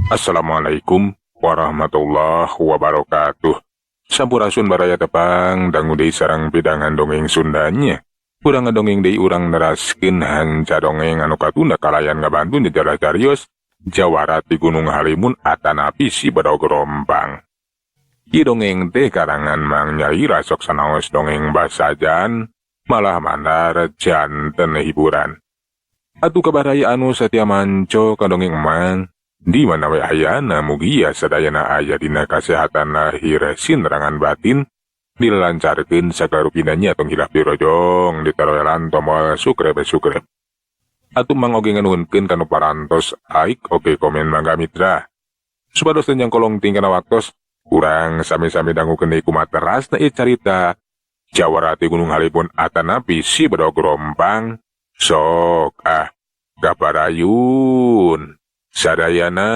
Assalamualaikum warahmatullahi wabarakatuh. Sampurasun baraya tepang dangu deui sareng pidangan dongeng Sundanya. Urang ngadongeng deui urang neraskeun hanca dongeng anu katunda kalayan ngabantu nyejarah carios Jawara ti Gunung Halimun atanapi si Bedog Rompang. Ieu dongeng teh karangan Mang Nyalira sok sanaos dongeng basajan malah mandar janten hiburan. Atuh kabaraya anu satia manco ka dongeng Mang. Di mana we ayana mugia sadayana aya dina kasehatan lahir sinrangan batin dilancarkeun sagala rupina nya tong hilap dirojong ditaroelan tombol subscribe subscribe. Atuh Mang oge nganuhunkeun kanu parantos like oge komen mangga mitra. Supados teu nyangkolong tingkana waktos urang sami-sami dangukeun deui kumaha terasna ieu carita Jawara ti Gunung Halimun atanapi si Bedog Rompang. Sok ah kaparayun. Sadayana.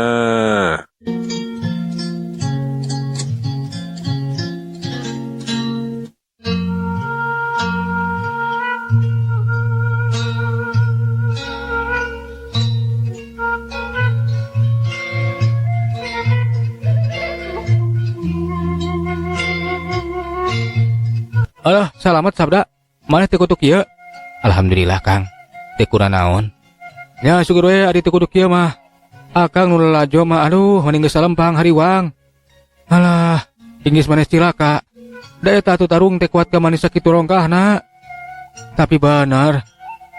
Alah, salamat sabda. Maneh teu kutuk ieu? Alhamdulillah, Kang. Teu kuranaon. Nya syukur we ari teu kutuk ieu mah. Akang nu lalajo mah aduh mending geus salempang hariwang. Alah, inggis maneh cilaka. Da eta atuh tarung teh kuat ka maneh sakitu rongkahna. Tapi bener,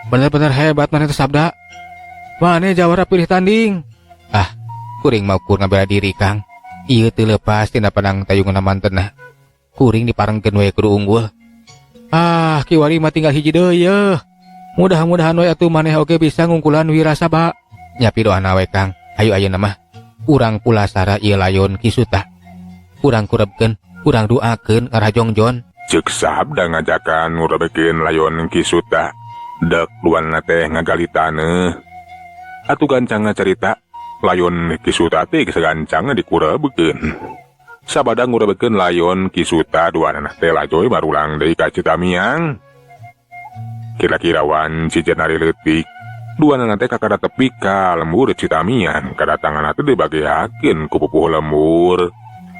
bener-bener hebat maneh teh sabda. Maneh jawara pilih tanding. Ah, kuring mah ukur ngabela diri, Kang. Ieu teu leupas tina panang tayungan mantena. Kuring diparengkeun we kudu unggul. Ah, kiwari mah tinggal hiji deui yeuh. Mudah-mudahan we atuh maneh oge bisa ngungkulan Wirasaba. Nyapi doana we, Kang. Hayu ayeuna mah urang pulasara ieu layon Ki Suta. Urang kurebkeun, urang duakeun ngarah jongjon. Ceuk sabda ngajakan ngurebekeun layon Ki Suta. Dek duanna teh ngagali taneuh. Atuh gancangna carita, layon Ki Suta teh geus gancangna dikurebkeun. Sabada ngurebekeun layon Ki Suta duanana teh lajoy marulang deui ka Citamiang. Kira-kira wanci jenari leutik, duanana teh kakara tepi ka lembur Citamiang, kadatanganna teh dibageakeun ku pupuh lembur.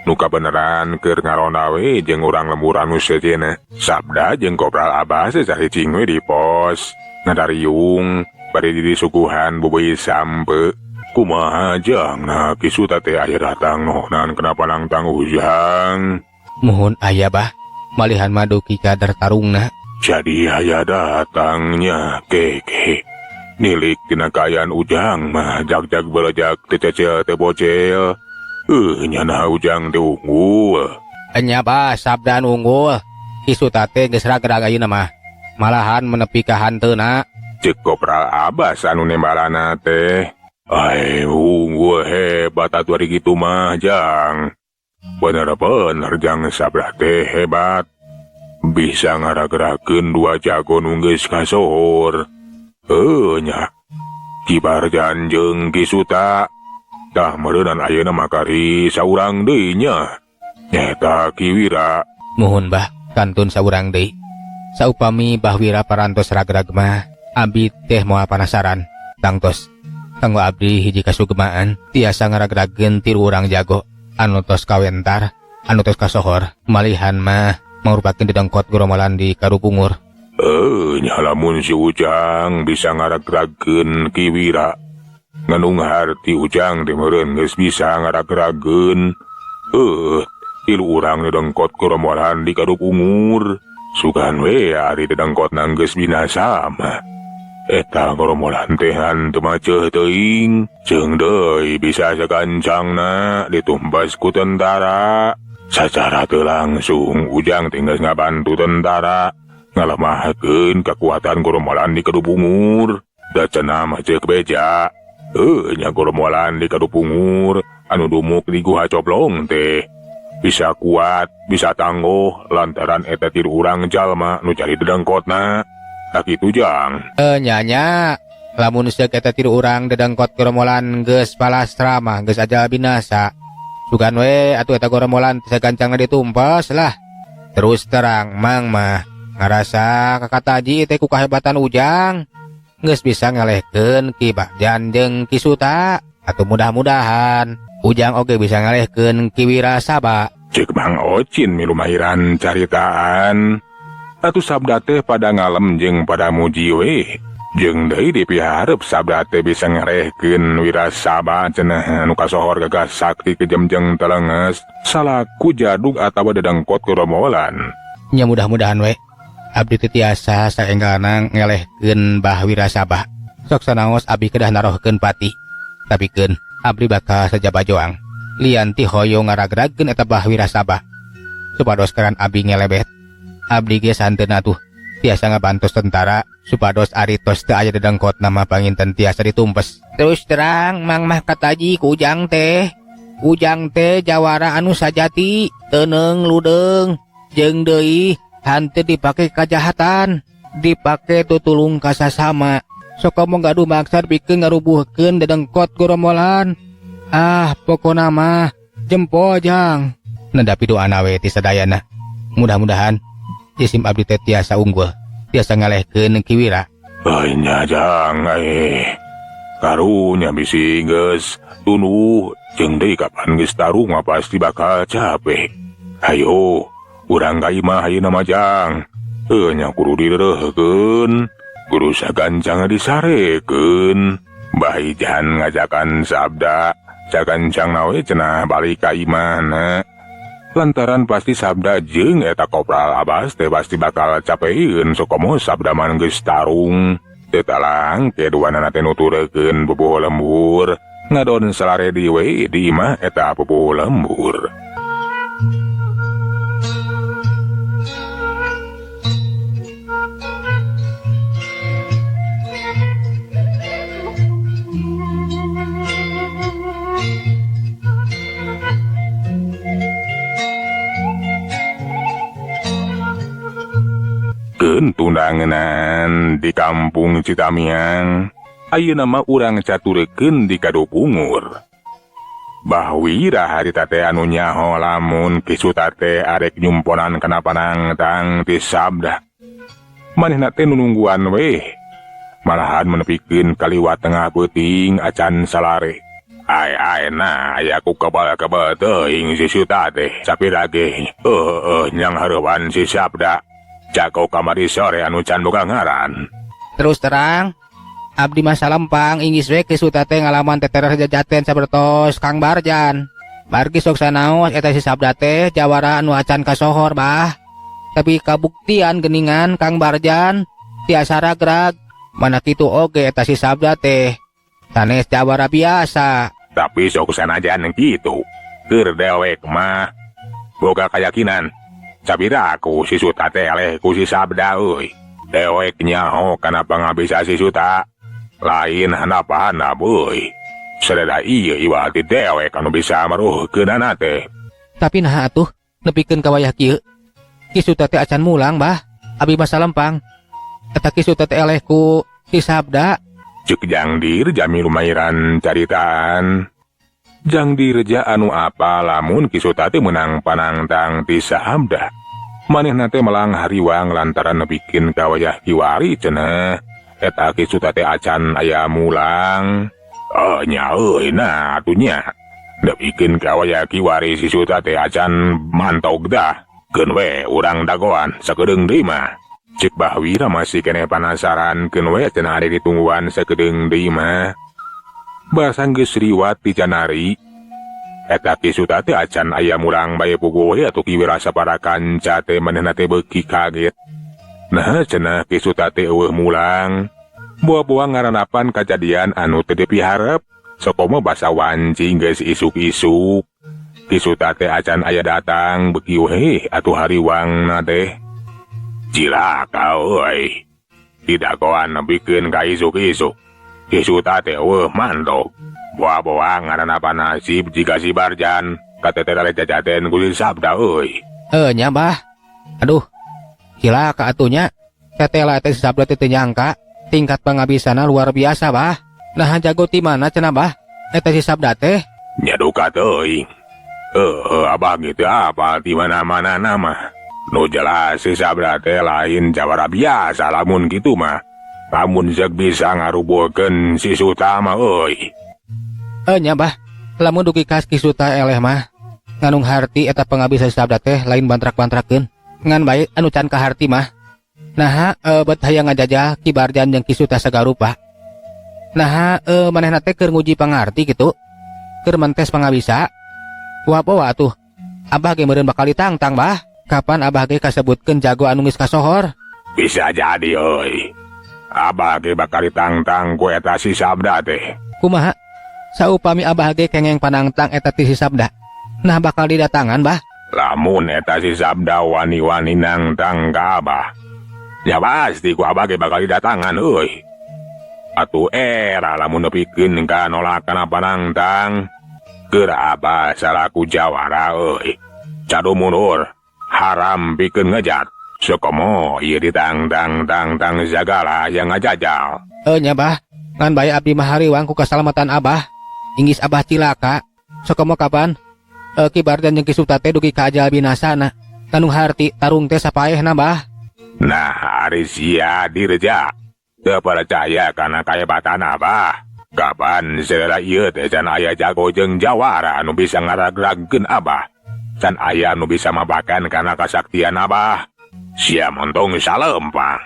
Nu kabeneran keur ngaronda we jeung urang lembur anu sejenna. Sabda jeung Kopral Abah sacicing we di pos, ngadariung bari disuguhan bubui sampe. Kumaha jang nah Ki Suta teh aya datang nohonan kenapa nangtang ujang. Muhun aya bah, malihan mah duki kadar tarungna. Jadi aya datangnya keke. Nilik tina kaayaan ujang mah jag-jag belejak teu cecel teu bocel. Nyana ujang teh unggul. Enya bah sabda nu unggul. Ki Suta teh geus ragrag ayeuna mah. Malahan menepi ka hanteuna. Ceuk Kopral Abbas anu nembalana teh. Ai unggul hebat atuh ari kitu mah jang. Bener-bener jang sabda teh hebat. Bisa ngaragrakeun dua jago nu geus kasohor. Nya. Ki Barjan jeung Ki Suta. Tah meureunnan ayeuna mah kari saurang deui nya. Nyaeta Ki Wira. Muhun bah, kantun saurang deui. Saupami Bah Wira parantos ragrag mah, abdi teh moal panasaran. Tangtos kanggo abdi hiji kasugemaan tiasa ngaragrageun tilu urang jago anu tos kawentar, anu tos kasohor. Malihan mah mangrupakeun dedengkot goromolan di Karupungur. Nya lamun si Ujang bisa ngaragrageun Ki Wira. Nganung harti Ujang teh meureun geus bisa ngaragrageun. Tilu urang dedengkot goromolan di Karupungur. Sugan we ari dedengkot geus binasa mah. Eta goromolan teh teu maceuh teuing, jeung deui bisa sagancangna ditumbas ku tentara. Sacara teu langsung Ujang teh geus ngabantu tentara ngalemahkeun kekuatan goromolan di Karupungur. Da cenah mah ceuk beja. Nya goromolan di Karupungur anu dumuk di Guha Coplong teh bisa kuat, bisa tangguh lantaran eta tilu urang jalma nu cari dedengkotna. Tak kitu jang. Nya lamun seuk eta tilu urang dedengkot goromolan geus palastra mah geus ajal binasa. Sugan we atuh eta goromolan teh sagancangna ditumpes lah. Terus terang Mang mah ngarasa kakataji teh ku kahebatan Ujang. Geus bisa ngalehkeun Ki Barjan jeung Ki Suta. Atuh mudah-mudahan Ujang oge bisa ngalehkeun Ki Wirasaba. Cek Mang Ocin milu mahiran caritaan. Atuh Sabda teh pada ngalem jeung pada muji we. Jeung deui dipiharep Sabda teh bisa ngarehkeun Wirasaba cenah nu kasohor gagah sakti kejemjeng telenges salaku jadug atawa dedengkot gerombolan. Nya mudah-mudahan we abdi teh tiasa saenggalna ngelehkeun Bah Wirasaba. Sok sanaos abdi kedah narohkeun pati. Tapi keun abdi bakal sajaba joang. Lian ti hoyong ngaragragkeun eta Bah Wirasaba. Supados karan abdi ngelebet. Abdi ge santeuna tuh tiasa ngabantos tentara supados ari tos teu aya dedengkot nama panginten tiasa ditumpes. Terus terang Mang mah kataji ku Ujang teh. Ujang teh jawara anu sajati, teuneung ludeung, jeung deui hanteu dipake kajahatan, dipake tutulung kasasama. Sok komo gaduh maksad pikeun ngarubuhkeun dedengkot gorombolan. Ah, pokona mah jempol Jang. Nedapi doana we ti sadayana. Mudah-mudahan jisim abdi teh tiasa unggul, tiasa ngalehkeun Ki Wira. Euy nya Jang, karunya bisi geus tunduh jeung deui kapan geus tarung mah pasti bakal capek. Hayo, urang ka imah ayeuna mah Jang. Heuh nya kudu direuhkeun, kudu sagancang disarekeun. Bah Ijan ngajakan Sabda, sagancang we cenah balik ka imahna. Lantaran pasti Sabda jeung eta Kopral Abbas teh pasti bakal capeun sokomo Sabda mah geus tarung. Teu talang keduanana teh nuturkeun bubuh lembur, ngadon salare di we di imah eta bubuh lembur. Tundangenan di kampung Citamiang, ayeuna mah urang caturekeun di Kadupungur. Bah Wira harita teh anu nyaho lamun Ki Suta teh arek nyumponan kana panangtang ti Sabda. Manehna teh nunungguan weh, malahan menepikeun kaliwat tengah peuting acan salare. Ai ai nah aya ku kebal-kebal teuing si Suta teh sapira ge heueuh nyang hareupan si Sabda. Jago kamari sore anu can boga ngaran. Terus terang abdi mah salempang inggis we Ki Suta teh ngalaman teterer jajaten sabertos Kang Barjan. Margi sok sanaos eta si Sabda teh jawara anu acan kasohor bah. Tapi kabuktian geningan Kang Barjan tiasa ragrag. Mana kitu oge eta si Sabda teh sanes jawara biasa. Tapi sok sanajan kitu keur dewek mah boga kayakinan. Sabira aku si Suta teh eleh ku si Sabda euy. Dewek nyaho kana pangabisa si Suta. Lain handap-handap euy. Sadada ieu iwal ti dewek anu bisa maruhkeunana teh. Tapi naha atuh nepikeun ka wayah kieu. Ki Suta teh acan mulang bah. Abi mah salempang. Eta Ki Suta teh eleh ku si Sabda. Cek Jang Dirja milumairan caritaan. Jang Dirja anu apa lamun Ki Suta teh meunang panangtang ti Sabda. Manehna teh melang hariwang lantaran nepikeun ka wayah kiwari cenah. Eta Ki Suta teh acan aya mulang. Oh nya euy nah atuh nya. Nepikeun ka wayah kiwari si Suta teh acan mantog dah. Keun we urang dagoan sakedeung deui mah. Cek Bah Wira masih keneh panasaran keun we cenah ari ditungguan sakedeung deui mah. Basa geus riwat ti canari. Eta Ki Suta teh acan aya mulang bae puguh we atuh Ki Wira sapara kanca teh manehna teh beuki kaget. Nah cenah Ki Suta teh eueuh mulang. Buah-buah ngaranapan kajadian anu teu dipiharep. Sokomo basa wanci geus isuk-isuk. Ki Suta teh acan aya datang beuki weh atuh hariwangna teh. Cilaka euy. Didagoan nepikeun ka isuk-isuk. Ki Suta teh eueuh mantog. Boa-boa ngaranapa nasib jika si Barjan katetere jajaten ku si Sabda euy. Heuh nya bah. Aduh. Cilaka atuh nya. Tetela teh si Sabda teh teu nyangka tingkat pangabisana luar biasa bah. Nah jago ti mana cenah bah? Eta si Sabda teh nya duka teuing. Heuh abah gitu apa ti mana-mana nama. Nu jelas si Sabda teh lain jawara biasa lamun kitu mah. Lamun zeuk bisa ngarubuhkeun si Suta mah euy. Nya Bah, lamun dugi ka Ki Suta eleh mah nganung harti eta pangabisa Sabda teh lain bantrak-bantrakeun. Ngan bae anu can kaharti mah. Naha bet hayang ngajajah Ki Barjan jeung Ki Suta sagarupa. Naha manehna teh keur nguji pangarti kitu. Keur mentes pangabisa. Wa atuh. Abah ge meureun bakal ditangtang, Bah. Kapan Abah ge kasebutkeun jago anu geus kasohor? Bisa jadi euy. Abah ge bakal ditangtang ku eta si Sabda teh. Kumaha? Saupami Abah ge kengeng panangtang eta ti si Sabda. Nah bakal didatangan, Bah. Lamun eta si Sabda wani-wani nangtang ka Abah. Ya pasti ku Abah ge bakal didatangan euy. Atuh era lamun nepikeun ka nolak kana panangtang. Keur Abah salaku jawara euy. Cadu mundur, haram pikeun ngejat. Sokomo ieu ditangtang-tangtang sagala yang ngajajal. Nya Bah, ngan bae abdi mah hariwang ku kasalamatan Abah. Inggis Abah cilaka. Sokomo kapan? Ki Barjan jeung Ki Suta teh dugi ka ajal binasana. Kanu harti tarung teh sapaehna, Bah. Nah, ari sia Dirja. Teu percaya kana kahebatan Abah. Kapan selera ieu teh can aya jago jeung jawara anu bisa ngaragragkeun Abah. Can aya anu bisa mabakan kana kasaktian Abah. Sia montong salempang.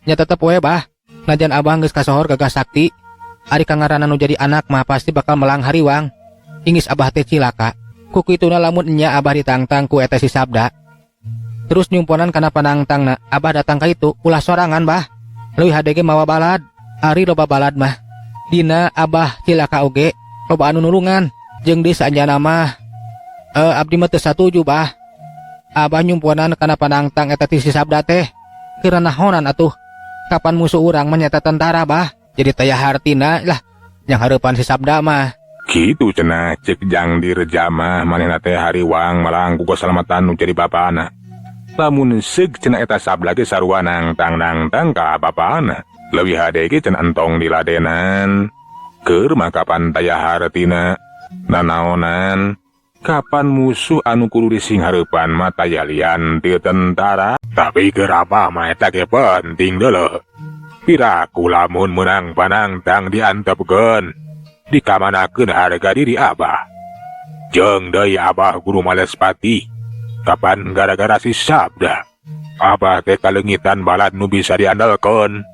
Nya tetep we, Bah. Najan Abah geus kasohor gagah sakti. Ari kangaranna nu jadi anak mah pasti bakal melang hariwang. Inggis Abah teh cilaka. Ku kituna lamun nya Abah ditangtang ku eta si Sabda. Terus nyumponan kana panangtangna, Abah datang ka itu ulah sorangan, Bah. Leuwih hade ge mawa balad. Ari loba balad mah. Dina Abah cilaka oge loba anu nulungan. Jeung di saanjana mah abdi mah teu satuju, Bah. Abah nyumponan kana panangtang eta ti si Sabda teh. Keur nahonan atuh. Kapan musuh urang mah nyata tentara, Bah. Jadi taya hartina lah yang hareupan si Sabda mah. Kitu cenah cek Jang Dirja mah manehna teh hariwang malang ku kasalamatan nu jadi bapana. Lamun seug cenah eta Sabda ge sarua nangtang-nangtang ka bapana. Leuwih hade ge cenah entong diladenan. Keur mah kapan taya hartina nanaonan. Kapan musuh anu kudu disinghareupan mah taya lian ti tentara. Tapi keur apa mah eta ge penting deuleu. Piraku lamun meunang panangtang diantepkeun. Dikamanakeun harga diri Abah. Jeung deui Abah Guru Malespati. Kapan gara-gara si Sabda. Abah teh kaleungitan balad nu bisa diandalkeun.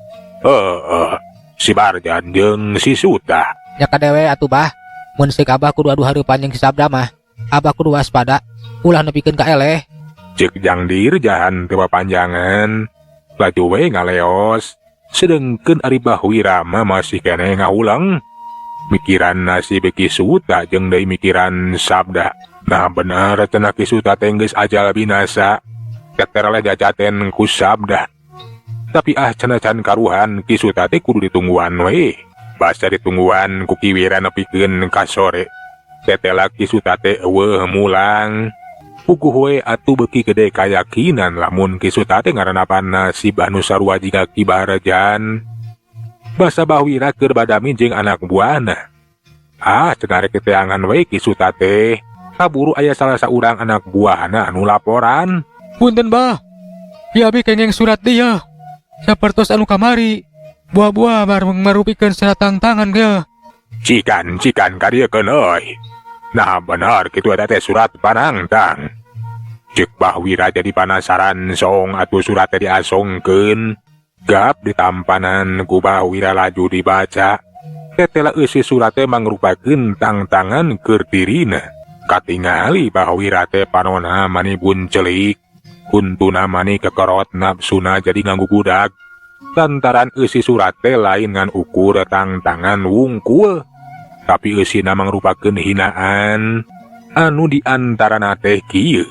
Heeh, si Barjan jeung si Suta. Nya kadewe atuh, Bah. Mun seuk Abah kudu adu hareupan jeung si Sabda mah. Abah kudu waspada. Ulah nepikeun ka eleh. Cek Jang Dirja teu papanjangan. Laju we ngaleos. Sedengkeun ari Bah Wira mah masih keneh ngahuleng. Mikiran nasib Ki Suta jeung deui mikiran Sabda. Nah bener cenah Ki Suta teh geus ajal binasa. Keterleh jajaten ku Sabda. Tapi ah cenah can karuhan Ki Suta teh kudu ditungguan we. Basa ditungguan ku Ki Wira nepikeun ka sore. Tetela Ki Suta teh eueuh mulang. Puguh we atuh beuki gede kayakinan lamun Ki Suta teh ngarandapan nasib anu sarua jiga Ki Barjan. Basa Bah Wira keur badami jeung anak buahna. Ah cenah rek diteangan we Ki Suta teh. Kaburu aya salah saurang anak buahna anu laporan. Punten, Bah. Abi kengeng surat dia. Sapertos anu kamari. Buah-buah marupikeun surat tangtangan ge. Cikan cikan kadiekeun euy. Nah bener kitu eta teh surat panangtang. Cek Bah Wira jadi panasaran song atuh surat teh diasongkeun. Gap ditampanan ku Bah Wira laju dibaca. Tetela eusi surat teh mangrupakeun tangtangan keur dirina. Katingali Bah Wira teh panona mani buncelik. Huntuna mani kekerot nafsuna jadi nganggugudag. Lantaran eusi surat teh lain ngan ukur tangtangan wungkul. Tapi eusina mangrupakeun hinaan anu diantarana teh kieu.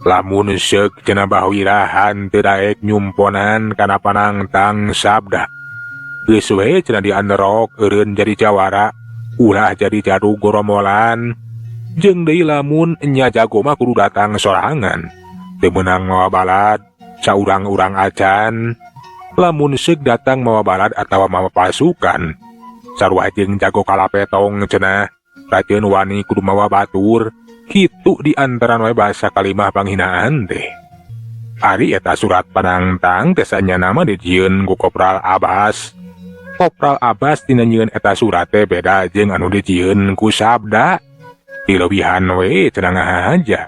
Lamun seuk cenah Bah Wira hanteu daek nyumponan kana panangtang Sabda. Geus we cenah dianerok eureun jadi jawara, ulah jadi jadug goromolan. Jeung deui lamun nya jago mah kudu datang sorangan. Teu meunang mawa balad, saurang-urang acan. Lamun seuk datang mawa balad atawa mawa pasukan. Sarua jeung jago kalapetong cenah, rajeun wani kudu mawa batur. Kitu di antara we basa kalimah panghinaan teh. Ari eta surat panangtang teh sanyana mah dijieun ku Kopral Abbas. Kopral Abbas dina nyieun eta surat teh beda jeung anu dijieun ku Sabda. Dileuwihan we cenah ngahaja.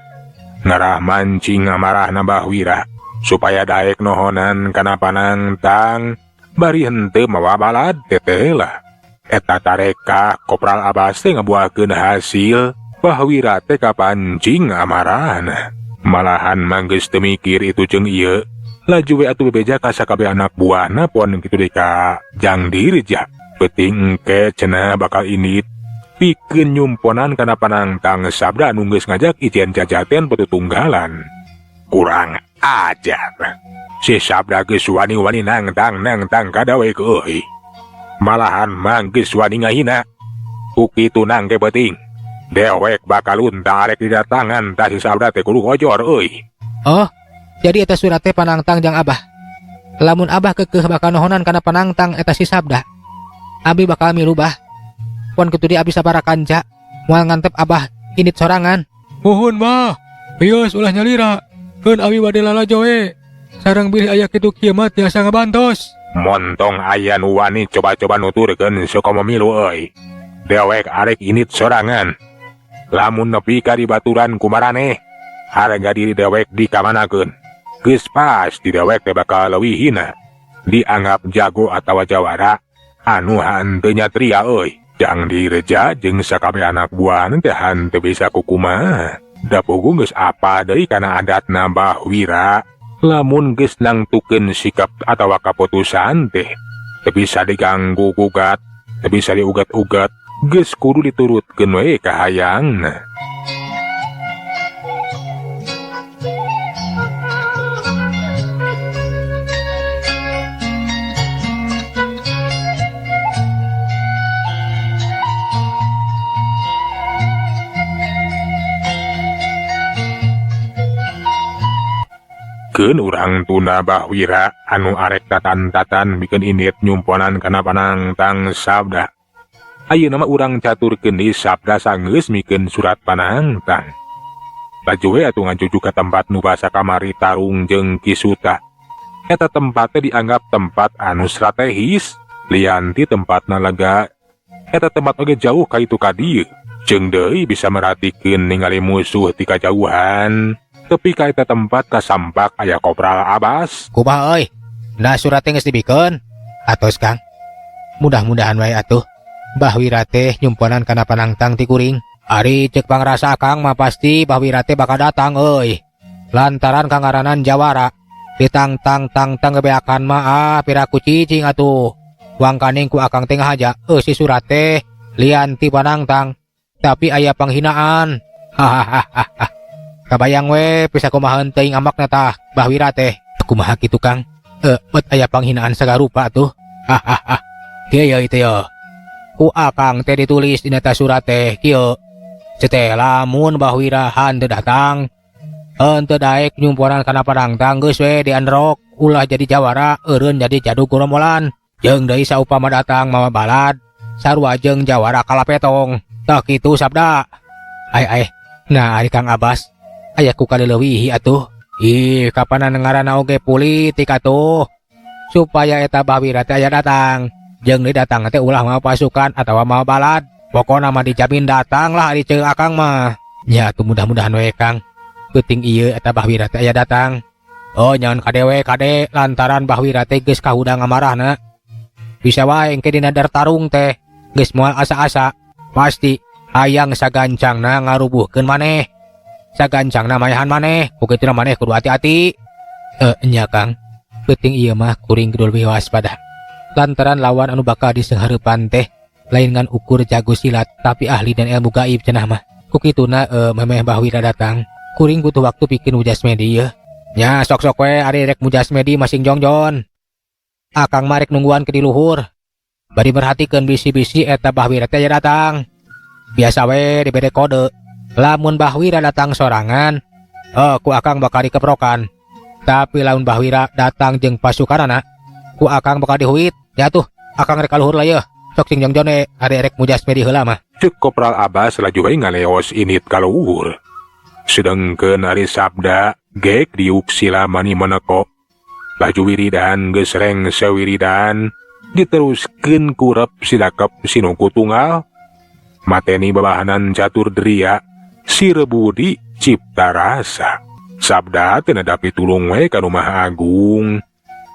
Ngarah mancing amarahna Bah Wira supaya daek nohonan kana panangtang bari henteu mawa balad teteh lah. Eta tarekah Kopral Abbas teh ngabuahkeun hasil Bah Wira teh kapancing amarahna. Malahan mah geus teu mikir itu jeung ieu. Laju we atuh bebeja ka sakabeh anak buahna pon kitu deui ka Jang Dirja. Peuting engke cenah bakal indit pikeun nyumponan kana panangtang Sabda anu geus ngajak ijen jajaten petutunggalan. Kurang ajar. Si Sabda geus wani-wani nangtang-nangtang ka dawek euy. Malahan mah geus wani ngahina. Ku kitu nangke peuting. Dewek bakal luntang arek didatangan tah si Sabda teh kudu ngojor euy. Oh, jadi eta surat teh panangtang jang Abah. Lamun Abah kekeh bakal nohonan kana panangtang eta si Sabda. Abi bakal milu bah. Pon kitu di abi sabara kanca moal ngantep Abah indit sorangan. Muhun bah. Wios ulah nyalira. Keun abi bade lalajo we. Sareng bilih aya kitu kieu mah tiasa ngabantos. Montong aya nu wani coba-coba nuturkeun sakomo milu euy. Dewek arek indit sorangan. Lamun nepi ka dibaturan kumaraneh, harga diri dewek dikamanakeun. Geus pasti dewek teh bakal leuwih hina. Dianggap jago atawa jawara anu hanteu nyatria euy. Jang Dirja jeung sakabeh anak buahna teh hanteu bisa kukumaha. Da puguh geus apa deui kana adatna Bah Wira. Lamun geus nangtukeun sikap atawa kaputusan teh teu bisa diganggu gugat, teu bisa diugat-ugat, geus kudu diturutkeun we kahayangna. Keun urang tunda Bah Wira anu arek tatan-tatan bikeun indit nyumponan kana panangtang Sabda. Ayeuna mah urang caturkeun deui Sabda sanggeus mikeun surat panangtang. Laju we atuh ngajujuk ka tempat nu basa kamari tarung jeung Ki Suta. Eta tempat teh dianggap tempat anu strategis, lian ti tempatna lega. Eta tempat oge jauh ka itu ka dieu. Jeung deui bisa merhatikeun ningali musuh ti kajauhan. Tepi ka eta tempat kasampak aya Kopral Abbas. Kumaha euy? Nah surat teh geus dibikeun. Atos Kang. Mudah-mudahan wae atuh. Bah Wira teh nyumponan kana panangtang ti kuring. Ari ceuk pangrasa Kang mah pasti Bah Wira teh bakal datang euy. Lantaran kangaranan jawara. Ditangtang-tangtang gebeakan mah piraku cicing atuh. Wangkaning ku Akang teh ngahaja euy si surat teh lian ti panangtang. Tapi aya panghinaan. Hahaha. Kabayang we bisa kumaha teuing amakna tah Bah Wira teh. Kumaha kitu Kang? Bet aya panghinaan sagarupa tuh. Hahaha. Kieu ye itu ye. Ku Akang teh ditulis dina eta surat teh kieu. Cete lamun Bah Wira hanteu datang, henteu daek nyumponan kana panangtang geus we diandrok, ulah jadi jawara, eureun jadi jadug goromolan. Jeung deui saupama datang mawa balad, sarua jeung jawara kalapetong. Tah kitu Sabda. Ai ai. Nah ari Kang Abbas aya ku kaleuwihi atuh. Ih, kapanan ngaranna oge politik atuh. Supaya eta Bah Wira teh aya datang. Jeung deui datang teh ulah mawa pasukan atawa mawa balad. Pokona mah dijamin datang lah ari ceuk Akang mah. Nya atuh mudah-mudahan we Kang. Peuting ieu eta Bah Wira teh aya datang. Oh nyaon kade we kade lantaran Bah Wira teh geus kahudang amarahna. Bisa wae engke dina dartarung teh geus moal asa-asa. Pasti hayang sagancangna ngarubuhkeun maneh. Sagancangna mayahan maneh, ku kitu maneh kudu hati-hati. Nya Kang. Peuting ieu mah kuring kudu leuwih waspada. Lantaran lawan anu bakal diseunghareupan teh lain ngan ukur jago silat tapi ahli dan ilmu gaib cenah mah. Ku kituna memeh Bah Wira datang, kuring butuh waktu pikeun mujasmedi yeuh. Nya sok-sok we ari rek mujasmedi masing jongjon. Akang mah rek nungguan ke di luhur. Bari merhatikeun bisi-bisi eta Bah Wira teh aya datang. Biasa we dibere kode. Lamun Bah Wira datang sorangan, ku Akang bakal dikeprokan. Tapi lamun Bah Wira datang jeung pasukanana, ku Akang bakal dihuit. Ya tuh, Akang rek ka luhur lah yeuh. Sok sing jongjon we, ari rek mujasmedi heula mah. Ceuk Kopral Abbas laju we ngaleos init ka luhur. Sedengkeun ari Sabda gek diuk sila mani meneko. Laju wiridan geus rengse wiridan, Diteruskeun kurep sidakep sinungku tunggal. Mateni babahanan catur deria, sire budi cipta rasa. Sabda teh nedapi tulung we ka nu Maha Agung.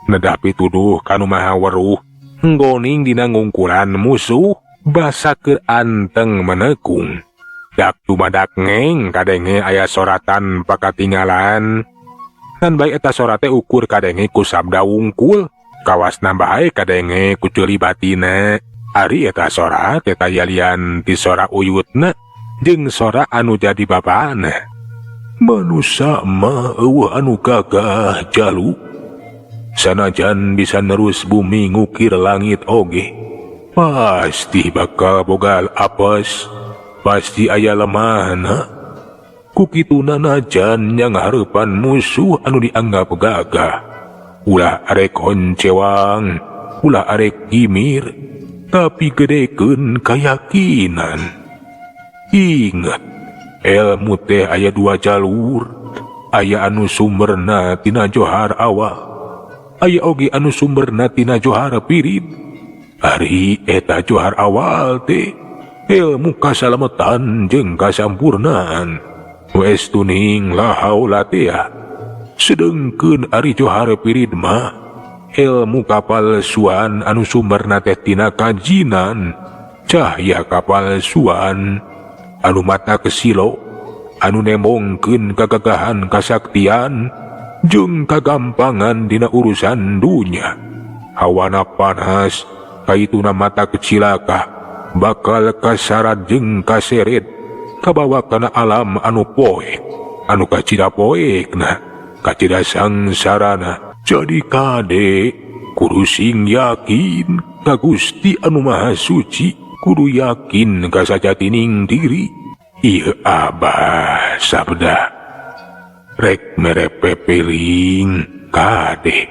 Nedapi tuduh ka nu Maha Weruh. Nggoning dina ngungkulan musuh, basa keur anteng menekung. Dak dumadak ngeng kadenge aya soratan pakatinggalan. Ngan bae eta sora teh ukur kadenge ku sabda wungkul. Kawas nambah ae kadenge ku ceuli batina. Ari eta sora teh tayalian ti sora uyutna jeung sora anu jadi bapana. Manusa mah eueuh anu gagah jalu. Sanajan bisa nerus bumi ngukir langit oge, pasti bakal bogal apes, pasti aya lemahna. Ku kituna najan yang hareupan musuh anu dianggap gagah. Ulah arek honcewang, ulah arek gimir, tapi gedekeun kayakinan. Ingat, ilmu teh aya dua jalur, aya anu sumberna tina johar awal, aya oge anu sumberna tina johar pirid. Ari eta johar awal teh ilmu kasalametan jeung kasampurnaan. Wes tuning la haula teh. Sedengkeun ari johar pirid mah ilmu kapalsuan anu sumberna teh tina kajinan, cahya kapalsuan anu mata kesilo, anu nemongkeun kagagahan kasaktian jeung kagampangan dina urusan dunya. Hawana panas kaituna mata kecilaka bakal kasarat jeung kaseret kabawa kana alam anu poek, anu kacida poekna, kacida sangsarana. Jadi kade kudu sing yakin ka Gusti anu Maha Suci, kudu yakin ka sajatining diri. Ieu Abah sabda rek mere pepeling kade,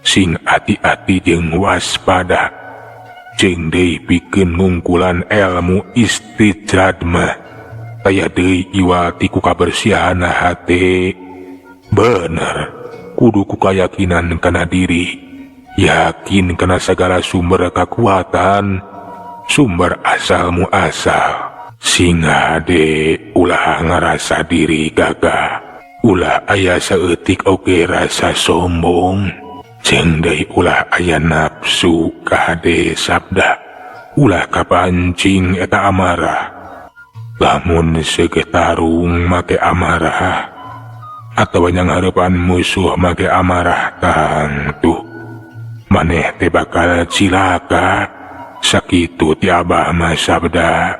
sing ati-ati jeung waspada, jeung deui pikeun ngungkulan ilmu istijrad mah taya deui iwal ti ku kabersihan hate. Bener, kudu ku kayakinan kana diri, yakin kana sagala sumber kakuatan, sumber asal muasal. Sing hade ulah ngarasa diri gagah, ulah aya saeutik oge rasa sombong, jeung deui ulah aya nafsu kahade sabda, ulah kapancing eta amarah. Lamun seugeuh tarung make amarah atawa nyanghareupan musuh make amarah, tangtuh maneh teh bakal cilaka. Sakitu ti Abah mah sabda.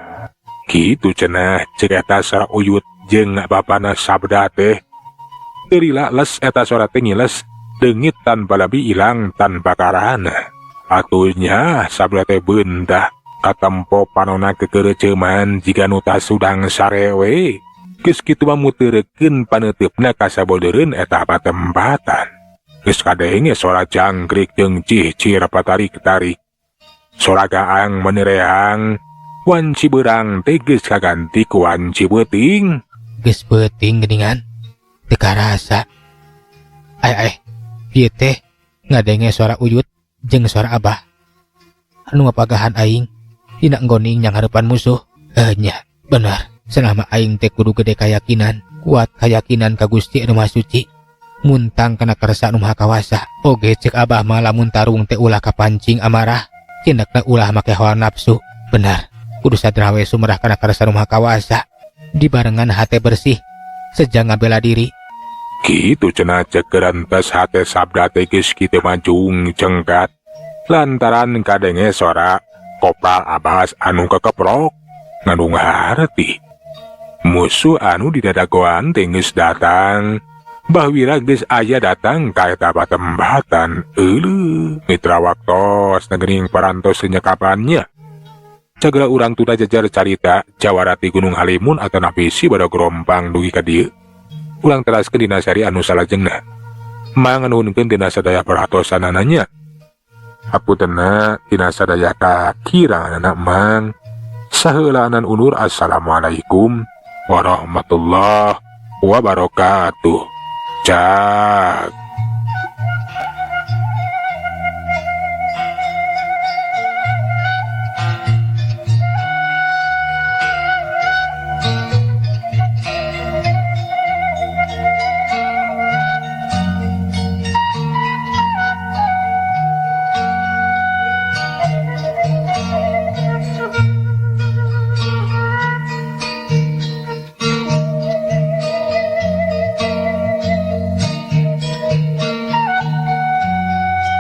Kitu cenah cek eta sora uyut jeung bapana sabda teh. Teu lila les eta sora teh ngiles, deungit tanpa lebih ilang tanpa karana. Atunya sabda teh beundah katempo panona kekereceman jiga nu tasudang sarewe. Geus kitu mah muteurekeun paneuteup-na ka sabodereun eta patempatan. Geus kadenge sora jangkrik jeung cihcir patarik-tarik. Sora gaang menerehang, wanci beurang teh geus kaganti ku wanci beuting. Geus beuting geuningan, teu karasa. Ay ay, ieu teh ngadenge suara uyut jeung suara Abah. Anu ngapagahan aing dina nggoning nyanghareupan musuh. Nya, bener. Selama aing teh kudu gede kayakinan, kuat kayakinan ka Gusti anu Maha Suci, muntang kana kersa anu Maha Kawasa. Oge cek Abah mah lamun tarung teh ulah kapancing amarah, cindakna ulah make hawa nafsu. Bener, kudu sadra we sumerah kana kersa anu Maha Kawasa. Dibarengan hate bersih, sejang ngabela diri. Kitu cenah cek gerantes hate sabda teh geus kitu majung cengkat. Lantaran kadenge sora kopral Abbas anu kekeprok ngandung harti. Musuh anu didadagoan teh geus datang. Bahwira geus aya datang ka eta patembatan. Euleuh, mitra waktos negering parantos nyekapannya. Cagera urang tunda jajar carita jawara ti Gunung Halimun atanapi si Badog Rompang dugi ka dieu. Urang teraskeun dina seri anu salajengna. Manganuhunkeun dina sadaya perhatosanana. Hapuntenna dina sadaya kakiranganana Mang. Saheulaanan unur. Assalamualaikum warahmatullahi wabarakatuh. Cak.